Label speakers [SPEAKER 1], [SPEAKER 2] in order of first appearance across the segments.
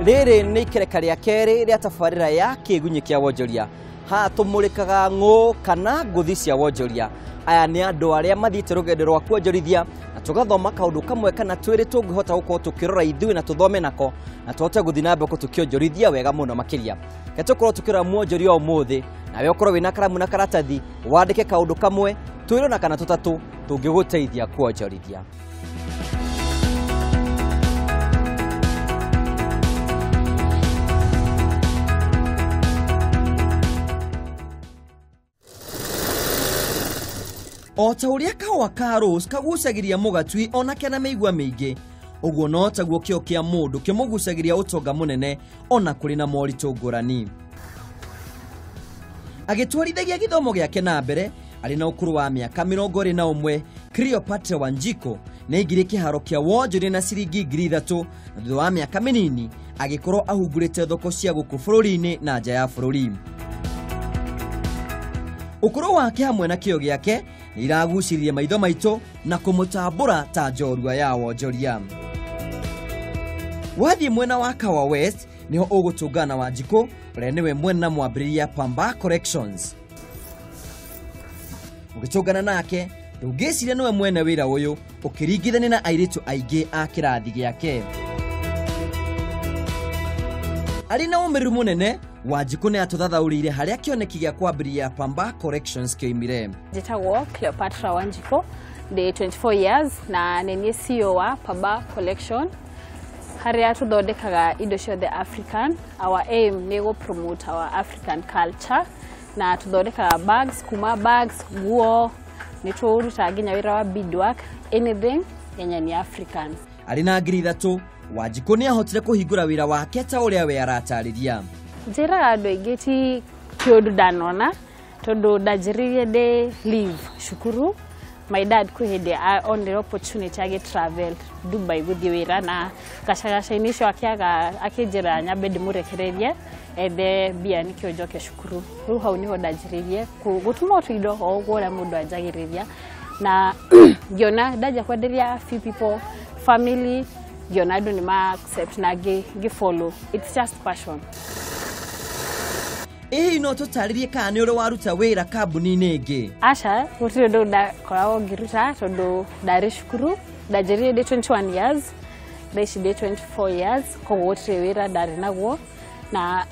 [SPEAKER 1] Rĩrĩ nĩ ikereka rĩa kerĩ rĩa tabarĩra ya kĩgunyĩ kĩa wonjoria. Haha tũmũrĩkaga ng'ũ kana ngũthi cia wonjoria. Aya nĩ andũ arĩa mathiĩte rũgendo rwa kuonjorithia na tũgathoma kaũndũ kamwe kana twĩrĩ tũngĩhota gũkorwo tũkĩrora ithuĩ na tũthome nako na tũhote gũthiĩ na mbere tũkĩonjorithia wega mũno makĩria. Reke tũkorwo tũkĩrora mwonjoria ũmũthĩ, nawe ũkorwo wĩna karamu na karatathi wandĩke kaũndũ kamwe twĩrĩ na kana tũtatũ tũngĩgũteithia kuonjorithia. O ta ũrĩa kahũa ka rose kagucagĩria mũgatui ona kena mĩigua mĩingĩ, ũguo no taguo kĩo kĩa mũndũ kĩmũgucagĩria ũtonga mũnene ona kũrĩ na moritũ ngũrani. Agĩtwarithagia gĩthomo gĩake na mbere arĩ na ũkũrũ wa mĩaka 21, Cleopatra Wanjiku nĩaingĩrie kĩharo kĩa wonjoria na ciringi 3,000 na thutha wa mĩaka mĩnini agĩkorwo ahungurĩte thoko cia gũkũ bũrũri-inĩ na nja ya bũrũri. Ũkũrũ wake hamwe na kĩo gĩake nĩ iragucĩrĩria maitho maitũ na kũmũtambũra ta njorua ya wonjoria. Wathiĩ mwena wa Kawa West nĩho ũgũtũngana na Wanjikũ ũrĩa nĩwe mwene na mwambĩrĩria Pamba Collections. Ũgĩtũngana nake ndũngĩciria nĩwe mwene wĩra ũyũ ũkĩringithania na airĩtu aingĩ a kĩrathi gĩake. Arĩ na ũmĩrĩru mũnene, Wanjikũ nĩ atũthathaũrĩire harĩa kĩoneki gĩa kwambĩrĩria Pamba Collections kĩoimire.
[SPEAKER 2] Njĩtagwo Cleopatra Wanjikũ, ndĩ 24 years na nĩ niĩ CEO wa Pamba Collection harĩa tũthondekaga indo ciothe African. Our aim nĩ gũ promote our African culture na tũthondekaga bags, kuma bags, nguo, nĩ tũrutaga nginya wĩra wa beadwork, anything yenye ni African.
[SPEAKER 1] Arĩ na 3,000, Wanjikũ nĩ ahotire kũhingũra wĩra wake ta ũrĩa we aratarĩria.
[SPEAKER 2] Njĩraga andũ aingĩ ti kĩũndũ ndanona tondũ ndanjĩrĩirie ndĩ leave cukuru. My dad kwĩ hĩndĩ onire opportunity agĩ travel Dubai gũthiĩ wĩra na gacagaca-inĩ ũcio akĩaga akĩnjĩra nyambe ndĩmũrekererie ethe mbia nĩkĩo njoke cukuru. Rĩu hau nĩho ndanjĩrĩirie gũtuma tũindo o ũguo ũrĩa mũndũ anjagĩrĩria na ngĩona ndanjia kwenderia few people, family, ngĩona andũ nĩ ma accept na ngĩ follow. It's just passion.
[SPEAKER 1] Ĩ hihi no tũtarĩrie kana nĩ ũrĩ waruta wĩra kambuni-inĩ ĩngĩ?
[SPEAKER 2] Aca, gũtirĩ ũndũ ndakoragwo ngĩruta tondũ ndarĩ cukuru, ndanjĩrĩirie ndĩ 21 years, thaa ici ndĩ 24 years, koguo gũtirĩ wĩra ndarĩ naguo na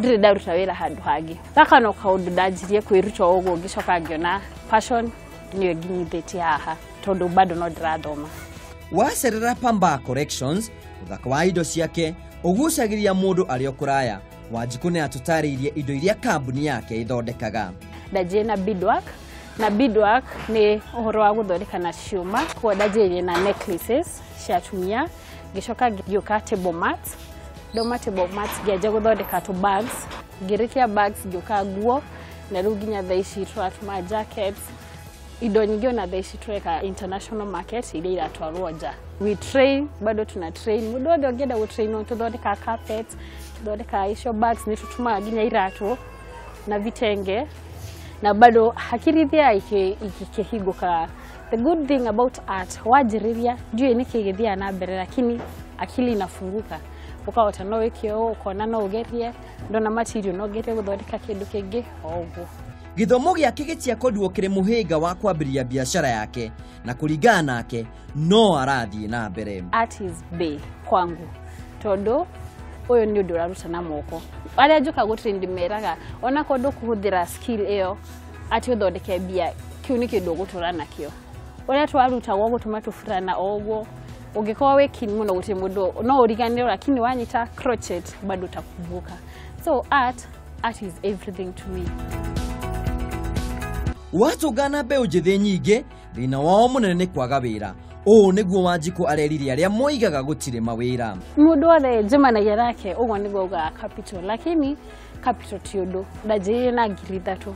[SPEAKER 2] ndirĩ ndaruta wĩra handũ hangĩ. Gaka no kaũndũ ndanjirie kwĩruta o ũguo ngĩcoka ngĩona passion nĩyo ĩnginyithĩtie haha tondũ bado no ndĩrathoma.
[SPEAKER 1] Wacerera Pamba Collections, ũthaka wa indo ciake ũgucagĩrĩria mũndũ arĩ o kũraya. Wanjikũ nĩ atũtarĩirie indo iria kambuni yake ĩthondekaga.
[SPEAKER 2] Ndanjirie na beadwork, na beadwork nĩ ũhoro wa gũthondeka na ciũma, koguo ndanjirie na necklaces cia atumia, ngĩcoka ngĩũka table mats, ndauma table mats ngĩanjia gũthondeka tũ bags, ngĩrĩkia bags ngĩũka nguo, na rĩu nginya thaa ici tũratuma jackets, indo nyingĩ ona thaa ici tũreka international market iria iratwarwo nja. We train, bado tuna train, mũndũ wothe ũngĩenda gũtrainwo tũthondekaga carpets, tũthondekaga icio bags, nĩ tũtumaga nginya iratũ na vitenge na bado hakiri thia ikĩhingũkaga. The good thing about art, wanjĩrĩria ndiũĩ nĩkĩ gĩthiaga na mbere lakini akili inafunguka, ũkahota no wĩke ũũ, ũkona no ũgerie, ndona material no ngerie gũthondeka kĩndũ kĩngĩ o ũguo.
[SPEAKER 1] Gĩthomo gĩake gĩtiakorirwo kĩrĩ mũhĩnga wa kwambĩrĩria biacara yake na kũringana nake no arathiĩ na mbere.
[SPEAKER 2] Art is bay kwangu tondũ ũyũ nĩ ũndũ ũraruta na moko. Arĩa njũka gũtrain ndĩmeraga onakorwo ndũkũhũthĩra skill ĩyo atĩ ũthondeke mbia, kĩu nĩ kĩndũ ũgũtũra nakĩo. Ũrĩa twarutagwo gũtuma tũburana o ũguo, ũngĩkorwo wĩ keen mũno gũtirĩ mũndũ no ũriganĩrwo, lakini wanyita crochet bado utakumbuka. So art is everything to me.
[SPEAKER 1] Watũngana mbeũ njĩthĩ nyingĩ, thĩna wao mũnene nĩ kwaga wĩra. Ũũ nĩguo Wanjikũ arerire arĩa moigaga gũtirĩ mawĩra.
[SPEAKER 2] Mũndũ wothe njemanagia nake ũguo nĩguo augaga capital, lakini capital ti ũndũ. Ndanjĩrĩirie na 3,000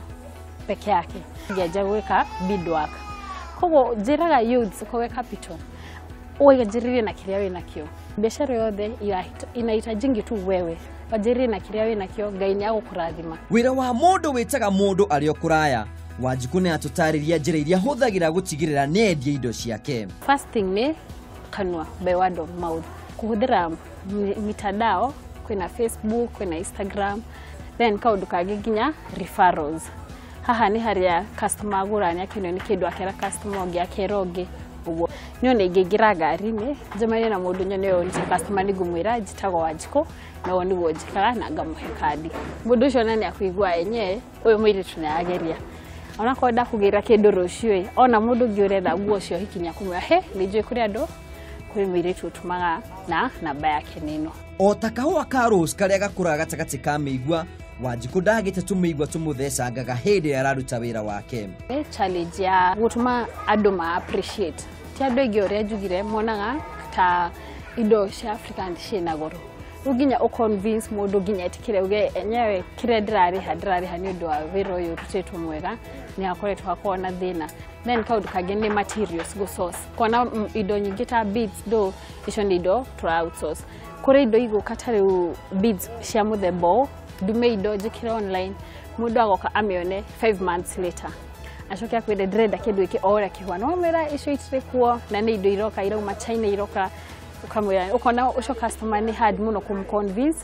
[SPEAKER 2] peke yake ngĩanjia gwĩka beadwork. Koguo njĩraga youths kowe capital wanjĩrĩrie na kĩrĩa wĩnakĩo. Biashara yothe inahitajingi tu wewe wanjĩrĩrie na kĩrĩa wĩnakĩo, Ngai nĩ agũkũrathima.
[SPEAKER 1] Wĩra wa mũndũ wĩtaga mũndũ arĩ o kũraya. Wanjikũ nĩ atũtarĩria njĩra iria hũthagĩra gũtigĩrĩra nĩ endia indo ciake.
[SPEAKER 2] First thing nĩ kanua, by word of mouth. Kũhũthĩra mitandao Kwĩna Facebook, kwĩna Instagram. Then kaũndũ kangĩ nginya referrals. Haha nĩ harĩa customer agũra nĩ akenio nĩ kĩndũ, akera customer ũngĩ, akera ũngĩ ũguo. Niĩ ona ingĩingĩra ngari-inĩ njemanie na mũndũ nyone ũyũ nĩ customer, nĩ ngũmwĩra njĩtagwo Wanjikũ na ũũ nĩguo njĩkaga, na ngamũhe kandi. Mũndũ ũcio ona nĩ akũigua enyewe ũyũ mũirĩtu nĩ ageria. Onakorwo ndakũgĩra kĩndũ rũciũ ĩ, ona mũndũ ũngĩ ũretha nguo cia ũhiki nĩ akũmwĩra, he nĩ njũĩ kũrĩ andũ, kũrĩ mũirĩtu ũtumaga na namba yake nĩ ĩno.
[SPEAKER 1] O ta kahũa ka rose karĩa gakũraga gatagatĩ ka mĩigua, Wanjikũ ndagĩte tũmĩigua tũmũthecangaga hĩndĩ ĩrĩa araruta wĩra wake.
[SPEAKER 2] Challenge ya gũtũma andũ ma appreciate, ti andũ aingĩ, ũrĩa njugire, monaga ta indo cia Africa ciĩna goro. Rĩu nginya ũ-convince mũndũ nginya etĩkĩre uge enyewe kĩrĩa ndĩrarĩha, ndĩrarĩha nĩ ũndũ wa wĩra ũyũ ũrutĩtwo mwega, nĩ hakoretwo hakorwo na thĩna. Then kaũndũ kangĩ nĩ materials gũ source, kuona indo nyingĩ ta beads ndo icio nĩ indo tũra outsource. Kũrĩ indo igũka ta rĩu beads cia mũthemba ũũ, ndume indo njĩkĩre online, mũndũ agoka amĩone 5 months later, acoke akwĩre ndĩrenda kĩndũ gĩkĩ o ũrĩa kĩhuana. Wamwĩra icio itirĩ kuo na nĩ indo iroka irauma China iroka, ũkamwĩra ũkona ũcio customer nĩ hard mũno kũm-convince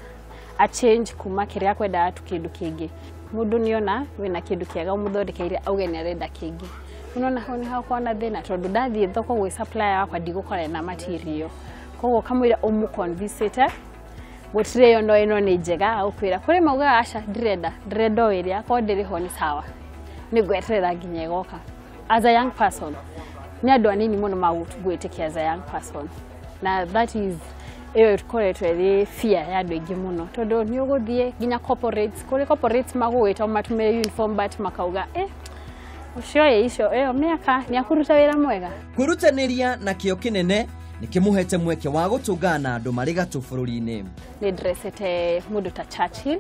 [SPEAKER 2] a change kuma kĩrĩa akwendaga tu kĩndũ kĩngĩ. Mũndũ nĩona wĩna kĩndũ kĩega ũmũthondekeire, auge nĩ arenda kĩngĩ. Unaona hau nĩ hakoragwo na thĩna, tondũ ndathiĩ thoko gwĩ supplier wakwa ndigũkora na material. Koguo kamũira ũmũ-convince gũtirĩ ĩyo no ĩno nĩ njega, agũkwĩra kũrĩ maugaga aca, ndirenda, ndĩrenda o ĩrĩa akorwo ndĩrĩ ho nĩ sawa, nĩ ngweterera nginya ĩgoka. As a young person, nĩ andũ anini mũno magũgwĩtĩkia as a young person, na that is ĩyo ĩkoretwo ĩrĩ fear ya andũ aingĩ mũno, tondũ nĩ ũgũthiĩ nginya corporates, kũrĩ corporates magũgwĩta ũmatũmĩre uniform, but makauga eh ũcio ĩ icio ĩyo mĩaka nĩ akũruta wĩra mwega.
[SPEAKER 1] Kwĩrutanĩria na kĩo kĩnene nĩ kĩmũhete mweke wa gũtũngana na andũ marĩ gatũ bũrũri-inĩ.
[SPEAKER 2] Nĩ ndrecete mũndũ ta Churchill,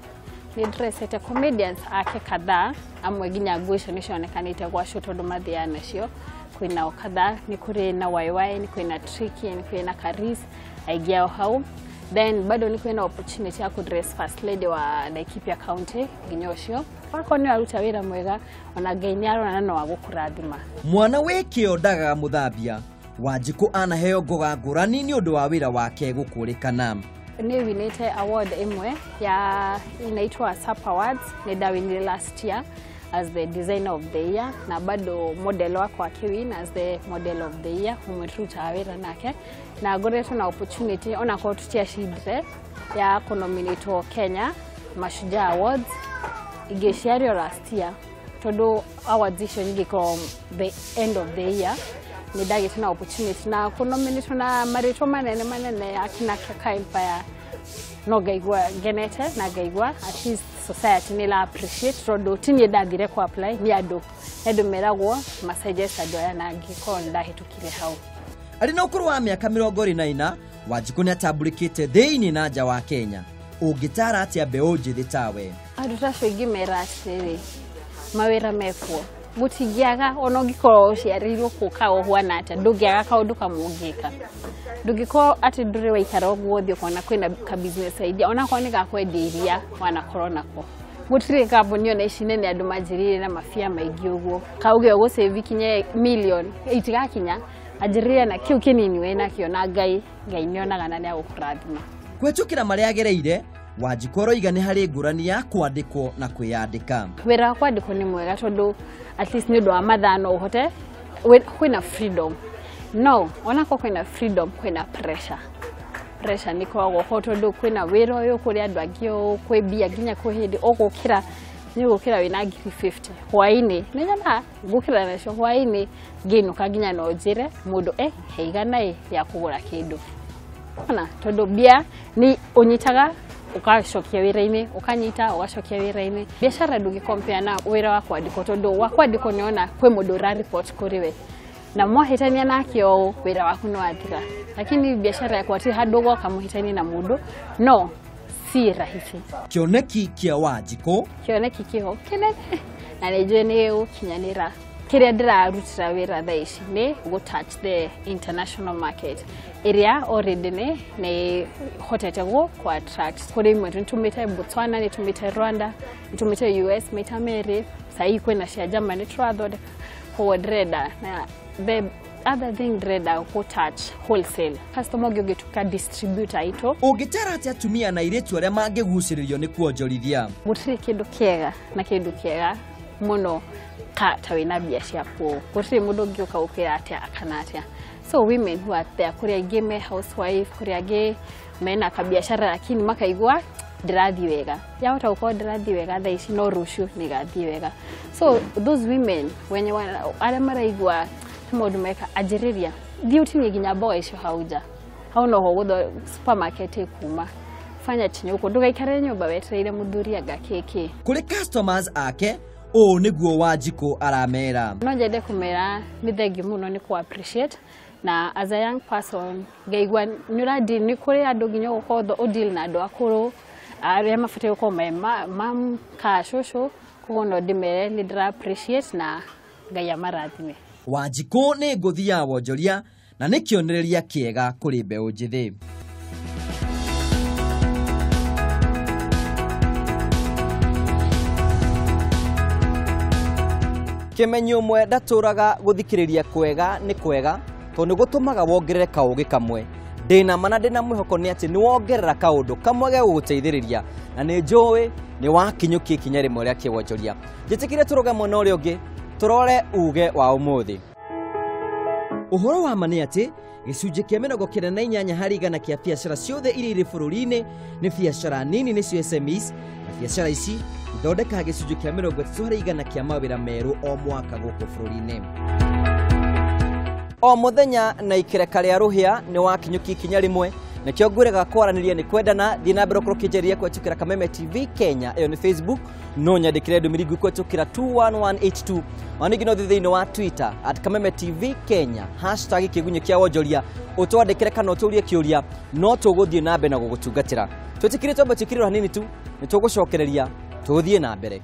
[SPEAKER 2] nĩ ndrecete comedians ake kadhaa, amwe nginya nguo icio nĩ cionekanĩte gwa show tondũ mathiaga nacio. Kwĩnao kadhaa, nĩ kũrĩ na YY, nĩ kwĩna Tricky, nĩ kwĩna Karis, aingĩ ao hau. Then bado nĩ kwĩna opportunity ya kũdress first lady wa Laikipia County nginya ũcio. Wakorwo nĩ waruta wĩra mwega, ona Ngai nĩ arona na no agũkũrathima.
[SPEAKER 1] Mwana wĩ kĩo ndagaga mũthambia. Wanjikũ anaheo ngoga ngũrani nĩ ũndũ wa wĩra wake gũkũrĩkana.
[SPEAKER 2] Nĩ winĩte award ĩmwe ya inaitwa SAP Awards, nĩ ndawinire last year as the designer of the year, na bado model wakwa akiwin as the model of the year, ũmwe tũrutaga wĩra nake. Na ngoretwo na opportunity, onakorwo tũtiacindire, ya kũnominatwo Kenya Mashujaa Awards ingĩciario last year, tondũ awards icio nyingĩ ikoragwo the end of the year. Nĩ ndagĩte na opportunity na kũnominatwo na marĩtwa manene manene akina Kaka Empire, no ngaigua ngenete na ngaigua at least society nĩ ĩra appreciate, tondũ ti niĩ ndathire ku apply, nĩ andũ, nĩ andũ meragwo masuggest andũ aya na ngĩkorwo nĩ ndahĩtũkire hau.
[SPEAKER 1] Arĩ na ũkũrũ wa mĩaka 24, Wanjikũ nĩ atambũrĩkĩte thĩinĩ na nja wa Kenya. Ũngĩtaara atĩa mbeũ njĩthĩ tawe?
[SPEAKER 2] Andũ ta acio ingĩmera atĩrĩrĩ, mawĩra mekuo, gũtingĩaga. Ona ũngĩkorwo ũciarĩirwo kũ ka ũhuana atĩa, ndũngĩaga kaũndũ kamwe ũngĩka. Ndũngĩkorwo atĩ ndũrĩ waikara ũguo ũthiĩ ũkona kwĩna ka business idea, onakorwo nĩ ga kwendia iria wanakorwo nako. Gũtirĩ kambuni ona ici nene andũ manjĩrĩire na mabia maingĩ ũguo kauge ũgũsave kinye million, itigakinya. Anjĩrĩria na kĩu kĩnini wĩ nakĩo, na Ngai, Ngai nĩonaga na nĩagũkũrathima.
[SPEAKER 1] Kũhĩtũkĩra marĩa agereire, Wanjikũ aroiga nĩ harĩ ngũrani ya kwandĩkwo na kwĩyandĩka.
[SPEAKER 2] Wĩra wa kwandĩkwo nĩ mwega, tondũ at least nĩ ũndũ wa mathaa no ũhote kwĩna freedom, no onakorwo kwĩna freedom, kwĩna pressure. Pressure nĩ ĩkoragwo ho, tondũ kwĩna wĩra ũyũ, kũrĩ andũ angĩ ũũ, kwĩ mbia, nginya kwĩ hĩndĩ ũgũkĩra nĩ ũgũkĩra wĩna 50,000 hwaĩ-inĩ, nĩ nyonaga ngũkĩra nacio hwaĩ-inĩ ngĩinũka, nginya no njĩre mũndũ eh he 100 ĩ ya kũgũra kĩndũ ona, tondũ mbia nĩ ũnyitaga ũgacokia wĩra-inĩ, ũkanyita ũgacokia wĩra-inĩ. Biacara ndũngĩ na wĩra wa kwandĩkwo, tondũ wa kwandĩkwo nĩona kwĩ mũndũ ũra report kũrĩ we, na mwahĩtania nake ũũ wĩra waku nĩ wathira. Lakini biacara yakwa hatirĩ handũ ũgoka mũhĩtanie na mũndũ, no si rahisi.
[SPEAKER 1] Kĩoneki kĩa Wanjikũ?
[SPEAKER 2] Kĩoneki kĩho kĩnene na nĩ njũĩ nĩ gĩgũkinyanĩra. Kĩrĩa ndĩrarutĩra wĩra thaa ici nĩ gũ touch the international market, ĩrĩa already nĩ hotete gũ attract. Kũrĩ imwe nĩtũmĩte Botswana, nĩtũmĩte Rwanda, nĩtũmĩte US maita merĩ, sahii kwĩna cia Germany tũrathondeka. Koguo ndĩrenda na the Other thing ndĩrenda gũ touch wholesale customer ũngĩ ũngĩtuĩka distributor itũ.
[SPEAKER 1] Ũngĩtara atĩa atumia na airĩtu arĩa mangĩgucĩrĩrio nĩ kuonjorithia?
[SPEAKER 2] Gũtirĩ kĩndũ kĩega na kĩndũ kĩega mũno ta wĩna mbia ciaku, gũtirĩ mũndũ ũngĩũka gũkwĩra atĩa kana atĩa. So women who are there, kũrĩ aingĩ me housewife, kũrĩ angĩ mena kabiashara lakini makaigua ndĩrathiĩ wega, yahota gũkorwo ndĩrathiĩ wega thaa ici no rũciũ nĩgathiĩ wega. So those women wenye arĩa maraigua nĩ maũndũ meka, anjĩrĩria, thiĩ ũtinie nginya mboga icio hau nja, hau noho gũtho supermarket ĩkuma, fanya chenye ũkũ, ndũgaikare nyũmba wetereire mũthuri anga kĩkĩ.
[SPEAKER 1] Kũrĩ customers ake ũũ nĩguo Wanjikũ aramera.
[SPEAKER 2] No nyende kũmera nĩ thengiũ mũno nĩ kũ appreciate, na as a young person ngaigua nĩ ũra nĩ kũrĩ andũ nginya ũgũkorwo ũ deal na andũ akũrũ arĩa mabatiĩ gũkorwo me mam ka cũcũ, koguo no ndĩmere nĩ ndĩra appreciate na Ngai amarathime.
[SPEAKER 1] Wanjikũ nĩ ngũthi ya wonjoria na nĩ kĩonereria kĩega kũrĩ mbeũ njĩthĩ. Kĩmenyi ũmwe ndatũraga gũthikĩrĩria kwega nĩ kwega tondũ nĩ gũtũmaga wongerere kaũgĩ kamwe. Ndĩna ma na ndĩna mwĩhoko nĩ atĩ nĩ wongerera kaũndũ kamwe ge gũgũteithĩrĩria na nĩ njũĩ nĩ wakinyũkia ikinya rĩmwe rĩa kĩwonjoria. Njĩtĩkĩre tũrũge mwena ũrĩa ũngĩ tũrore uge wa ũmũthĩ. Ũhoro wa ma nĩ atĩ gĩcunjĩ kĩa 98 harĩ igana kĩa biacara ciothe iria irĩ bũrũri-inĩ nĩ biacara nini nĩcio SMEs, na biacara ici ithondekaga gĩcunjĩ kĩa 30 harĩ igana kĩa mawĩra merũ o mwaka gũkũ bũrũri-inĩ. O mũthenya na ikereka rĩa rũhĩa nĩ wakinyũkia ikinya rĩmwe, nakĩo ngwĩraga kwaranĩria nĩ kwendana. Thiĩ na mbere ũkorwo ũkĩnjarĩria kũhetũkĩra Kameme TV Kenya, ĩyo nĩ Facebook, no nyandĩkĩre ndũmĩrĩri nguhĩ kũhetũkĩra 21182. Ona ningĩ no ũthiĩ thĩinĩ wa Twitter at Kameme TV Kenya, hashtag kĩgunyĩ kĩa wonjoria, ũtwandĩkĩre kana ũtũrie kĩũria, no tũgũthiĩ na mbere na gũgũtungatĩra. Twĩtĩkĩrie twambe twĩkĩrĩrwo hanini tu, nĩ tũgũcokereria tũthiĩ na mbere.